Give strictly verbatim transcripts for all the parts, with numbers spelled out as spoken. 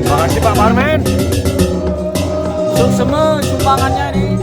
Makasih, Pak Parmen. Suksema sumbangannya ini.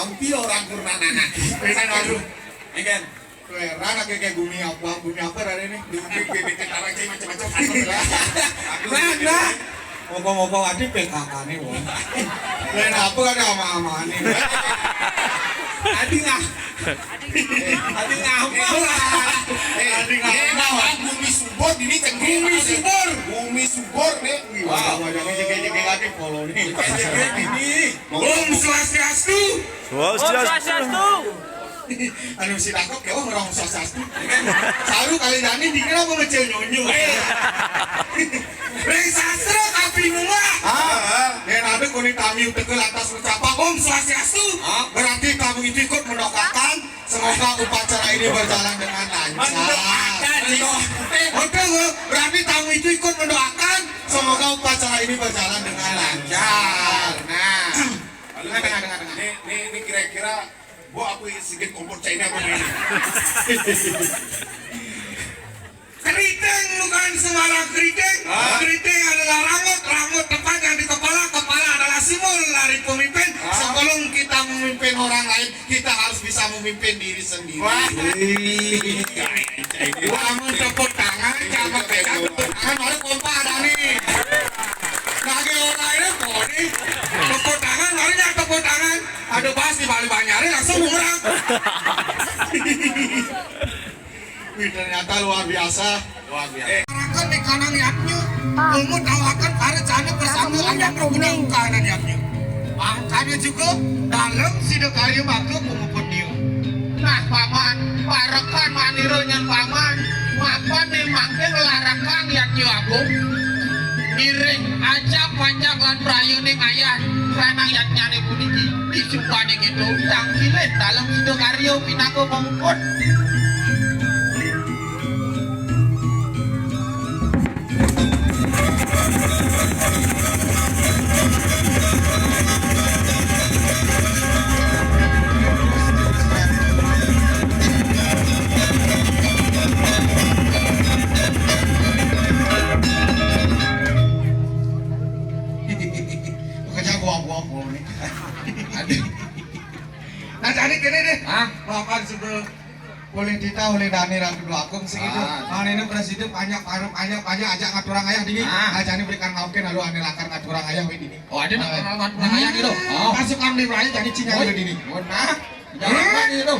Ampi orang kurna nana. Aduh. Ini kan. Heran, kayak, kayak gumi apa, gumi apa hari ini? Gumi, gumi, gumi, orang kayak macam-macam. Nah, nah. Ngomong-ngomong, adi P K K nih, wong. Lain apa ada ama-ama nih? Adi ngah. Adi ngah. Eh, adi ngah. Eh, nah, gumi subur ini cengking. Gumi subur. Gumi subur nih. Wah, wajahnya cengking-cengking lagi polo nih. Cengking ini. Om Swastiastu. Swastiastu. Anu si dakok ya, oh, orang Swastiastu. Saru kali Dani dikira mau ngecil nyonyo. Ring sastra kapinuwa. Ah, yang ada kuning tamiu tekel atas ucapan Om Swastiastu. Ah. Berarti tamu itu ikut mendoakan semoga upacara ini berjalan dengan lancar. Mendoakan, ya. Oke, berarti tamu itu ikut mendoakan semoga upacara ini berjalan dengan lancar. Nah. Lalu, dengar, dengar, dengar. Ini, ini, ini kira-kira gua apa ya, sedikit kompor China apa ini? Keriting bukan sembarang keriting. Ah. Keriting adalah rambut, rambut tepat yang di kepala, kepala adalah simbol dari pemimpin. Ah. Sebelum kita memimpin orang lain, kita harus bisa memimpin diri sendiri. Wah. Wih. Lamun tepuk tangan, sama kayak tepuk tangan, baru kompak ada nih. Lagi orang ini kok nih. Tepuk tangan, baru nyari tepuk tangan. Aduh, pas di Bali Banjar, langsung bumerang. Wih, ternyata luar biasa. Luar biasa. Eh. Masyarakat di kanang yatnya, kamu tawakan para cana bersama ayam berguna kanang yatnya. Makanya juga dalam sida karya maka pemuput dia. Nah, Paman, parekan manira nyen Paman, mapan ning mangke nglarakang yatnya agung. Ngiring ajab panjak lan prayoning ayah ranang yatnyane puniki. Disupaning itu tangkilin dalam sida karya pinaka pamuput. Kerja buang-buang nih. Aduh. Nah, jadi gini deh. Hah? Makan sebelum Polih titah, polih dane, ratu dua agung sing itu. Ah. Manene presiden banyak, banyak, banyak, banyak ajak ngaturang ayah dini. Ah. Ajane berikan maafkin lalu ane lakar ngaturang ayah we dini. Oh, ada nak ngaturang ayah gitu. Oh. Pasukan di Melayu jadi Cina gitu dini. Oh, nah. Jangan gitu.